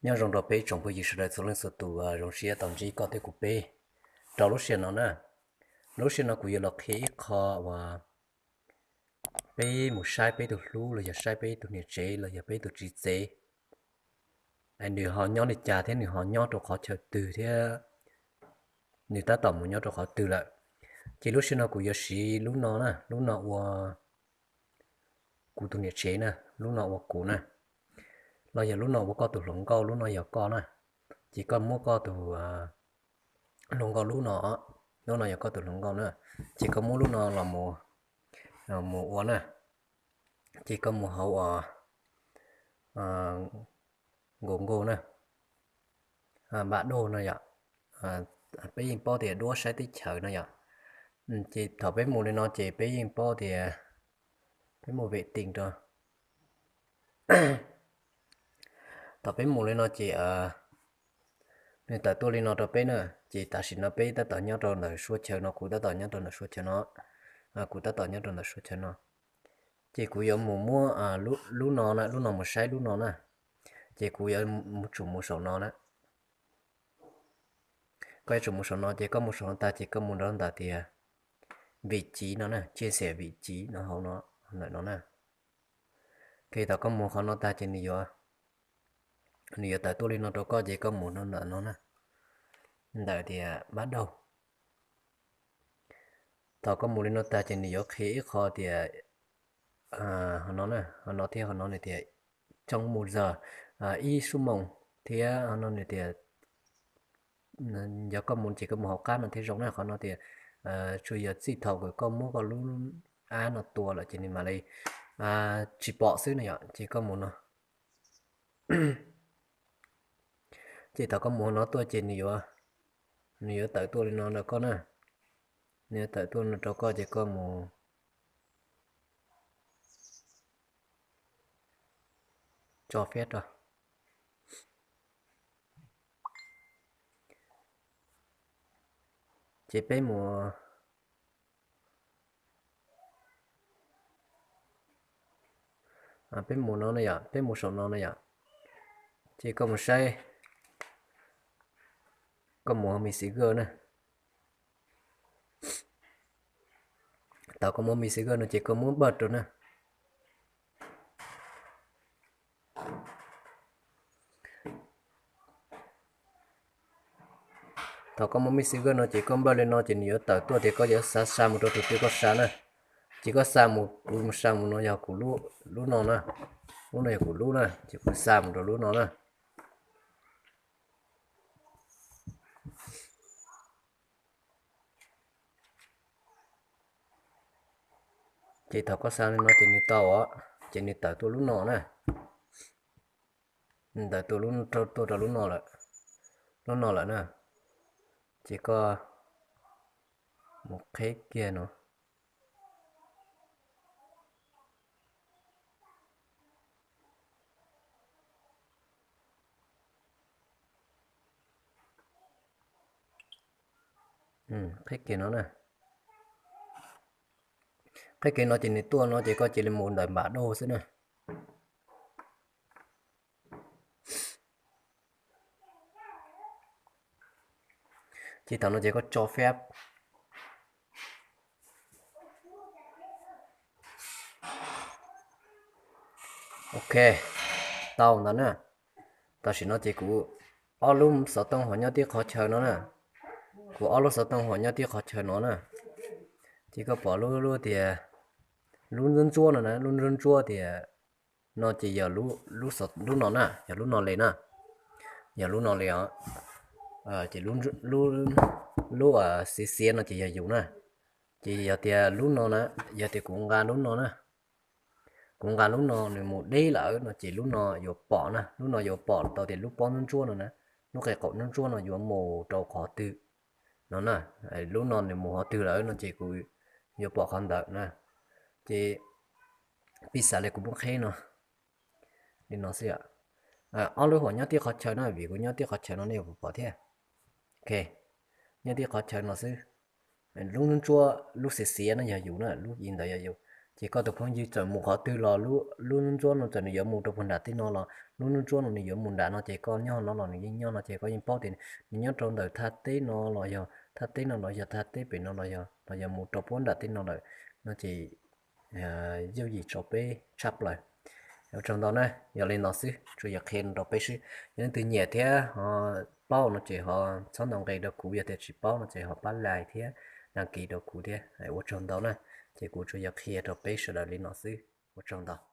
Nyob zoo rau peb tsoom phooj ywg sawv daws txhua leej txhua tus, zoo siab tau ntsib koj thiab kuv peb rau lub sij hawm no na. Lub sij hawm no kuv yuav los qhia ib qho uas peb mus saib peb tus hlub los yog saib peb tus niam tsev los yog peb tus txiv tsev, nws ho nyob li cas thiab nws ho nyob rau qhov chaw twg thiab nws tab tom mus nyob rau qhov twg lawm. Ces lub sij hawm no kuv yuav siv lub no na, lub no ua kuv tus niam tsev na, lub no ua kuv na, los yog lub no ua koj tus hluas nkauj, lub no yog koj na. Ces koj muab koj tus hluas nkauj lub no, lub no yog koj tus hluas nkauj na, ces koj muab lub no los mus ua na, ces koj mus hauv uas Google na, npam doj no yom, peb yeej paub tias duab saib teb chaws no yom. Ces thaum peb mus li no ces peb yeej paub tias peb mus vem tis rau. Thaum peb mus li no ces nws tawm tuaj li no rau peb na. Ces tam sim no peb tab tom nyob rau ntawm suav chaw no, kuv tab tom nyob rau ntawm suav chaw no, kuv tab tom nyob rau ntawm suav chaw no. Ces kuv yuav mus muab lub no na, lub no mus saib lub no na. Ces kuv yuav tsum mus saum no na. Koj yuav tsum mus saum no, ces koj mus saum no tag ces koj mus rau ntawm tias vim civ no na, chia sẻ vị trí no hauv no, ntawm no na. Ces thaum koj mus qhov no tag ces nws yuav, nws yuav tawm tuaj li no rau koj ces koj mus rau ntawm no na, ntawm tias npam doj. Thaum koj mus li no tag ces nws yuav qhia ib qho tias ho no na, ho no thiab ho no nws tias trong một giờ, ib xuab moos, thiab ho no nws tias yog koj mus ces koj mus hauv qab no thiaj zoo na. Qhov no tias tsuas yog txij thaum kws koj muab koj lub app no tua lawm ces nws mam li tsis pom xwb no yom, ces koj mus no. Ces thaum koj mus no tuaj ces nws yuav, nws yuav tawm tuaj li no rau koj na. Nws yuav tawm tuaj no rau koj ces koj mus tso fiab rau. Ces peb mus, peb mus no na yom, peb mus saum no na yom. Ces koj mus saib, koj mus hauv Messenger na. Thaum koj mus Messenger no ces koj muab npaj rau na. Thaum koj muab Messenger no ces koj npaj li no ces nws yuav tawm tuaj tias koj yuav xa xa mus rau tus twg koj xa na. Ces koj xa mus, kuv mus xa mus no yog kuv lub no na. Lub no yog kuv lub na, ces kuv xa mus rau lub no na. Ces thaum koj xa li no ces nws tau os, ces nws tawm tuaj lub no na. Nws tawm tuaj, tuaj rau lub no lawm, lub no lawm na. Ces koj mus qheb kiag no. Qheb kiag no na. Qheb kiag no ces nws tuaj no ces koj cia li mus ntawm npam doj xwb na. Ces thaum no ces koj tso fab. Ok, tau ntawd na. Tam sim no ces kuv ob lub xov tooj ho nyob tib qhov chaw no na. Kuv ob lub xov tooj ho nyob tib qhov chaw no na. Ces koj pom lub, lub tias lub ntsuab ntsuab no na, lub ntsuab ntsuab tias no ces yog lub, lub no na, yog lub no li na. Yog lub no li os. Ces lub, lub xiav xiav no ces yog yus na. Ces yog tias lub no na, yog tias kuv nqa lub no na, kuv nqa lub no nws mus deb lawm no ces lub no yuav pom na, lub no yuav pom tau tias lub pob ntsuab ntsuab no na, lub qe qaum ntsuab ntsuab no yuav mus rau qhov twg no na. Lub no nws mus qhov twg lawm no ces kuv yuav pom qhov ntawd na. Ces piv xam li kuv muab qheb no li no xwb. Ob lub hom nyob tib qhov chaw na, vim kuv nyob tib qhov chaw no nej yuav pom thiab. Ok, nyob tib qhov chaw no xwb. Lub ntsuab, lub xiav xiav no yog yus na, lub ib ntawd yog yus. Ces koj tus phooj ywg txawm mus qhov twg los lub ntsuab no txawm nws yuav mus rau puag nram tej no los lub ntsuab no nws yuav mus nram no ces koj nyob no los nws yeej nyob no ces koj yeej paub tias nws nyob rau ntawm thaj teb no los yog thaj teb no los yog thaj teb pem no los yog los yog mus rau puag nram tej no lawm no ces yooj yim rau peb tshaj plaws. Ua tsaug ntau na, yog li no xwb, tsuas yog qhia rau peb xwb. Yog leej twg nyiam thiab ho paub no ces ho txhob ntaus nqi rau kuv, yog tias tsis paub no ces ho pab like thiab đăng ký rau kuv thiab. Ua tsaug ntau na, ces kuv tsuas yog qhia rau peb sawv daws li no xwb. Ua tsaug ntau.